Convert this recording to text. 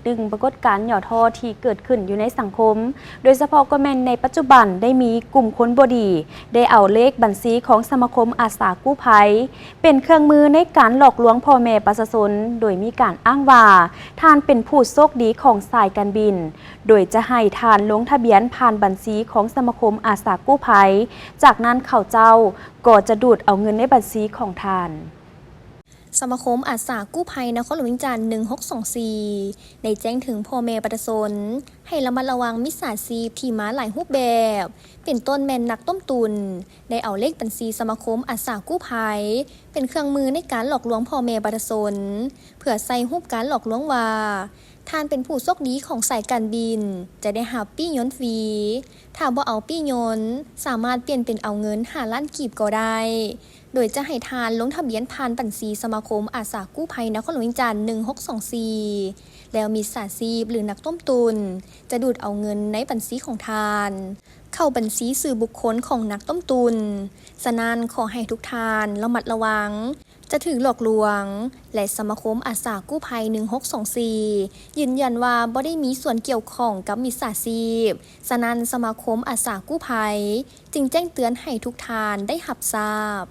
ໜຶ່ງປາກົດການຫຍໍ້ທໍ້ທີ່ເກີດຂຶ້ນຢູ່ໃນສັງຄົມ, ໂດຍສະເພາະກໍແມ່ນໃນປັດຈຸບັນໄດ້ມີກຸ່ມຄົນບໍ່ດີ ໄດ້ເອົາເລກບັນຊີຂອງສະມາຄົມອາສາກູ້ໄພ ເປັນເຄື່ອງມືໃນການຫຼອກລວງພໍ່ແມ່ປະຊາຊົນ, ໂດຍມີການອ້າງວ່າທ່ານເປັນຜູ້ໂຊກດີຂອງສາຍການບິນ, ໂດຍຈະໃຫ້ທ່ານລົງທະບຽນຜ່ານບັນຊີຂອງສະມາຄົມອາສາກູ້ໄພ, ຈາກນັ້ນເຂົາເຈົ້າກໍຈະດູດເອົາເງິນໃນບັນຊີຂອງທ່ານ. ສະມາຄົມອາສາກູ້ໄພນະຄອນຫຼວງວຽງຈັນ ໜຶ່ງຫົກສອງສີ່ ໄດ້ແຈ້ງເຖິງພໍ່ແມ່ປະຊາຊົນໃຫ້ລະມັດລະວັງມິດສາຊີບທີ່ມາຫຼາຍຮູບແບບ, ເປັນຕົ້ນແມ່ນນັກຕົ້ມຕຸ໋ນ ໄດ້ເອົາເລກບັນຊີສະມາຄົມອາສາກູ້ໄພເປັນເຄື່ອງມືໃນການຫຼອກລວງພໍ່ແມ່ປະຊາຊົນ ເພື່ອໃສ່ຮູບການຫຼອກລວງວ່າ ທ່ານເປັນຜູ້ໂຊກດີຂອງສາຍການບິນ ຈະໄດ້ຮັບປີ້ຍົນຟຣີ, ຖ້າບໍ່ເອົາປີ້ຍົນ ສາມາດປ່ຽນເປັນເອົາເງິນຫ້າລ້ານກີບກໍໄດ້, ໂດຍຈະໃຫ້ທ່ານລົງທະບຽນຜ່ານບັນຊີສະມາຄົມອາສາກູ້ໄພນະຄອນຫຼວງວຽງຈັນ ໜຶ່ງຫົກສອງສີ່ ແລ້ວມິດສາຊີບ ຫຼື ນັກຕົ້ມຕຸ໋ນ ຈະດູດເອົາເງິນໃນບັນຊີຂອງທ່ານ ເຂົ້າບັນຊີຊື່ບຸກຄົນຂອງນັກຕົ້ມຕຸ໋ນ. ສະນັ້ນ ຂໍໃຫ້ທຸກທ່ານລະມັດລະວັງ ຈະຖືກຫຼອກລວງ ແລະ ສະມາຄົມອາສາກູ້ໄພ ໜຶ່ງຫົກສອງສີ່ ຢືນຢັນວ່າບໍ່ໄດ້ມີສ່ວນກ່ຽວຂ້ອງກັບມິດສາຊີບ. ສະນັ້ນ ສະມາຄົມອາສາກູ້ໄພຈຶ່ງແຈ້ງເຕືອນໃຫ້ທຸກທ່ານໄດ້ຮັບຊາບ.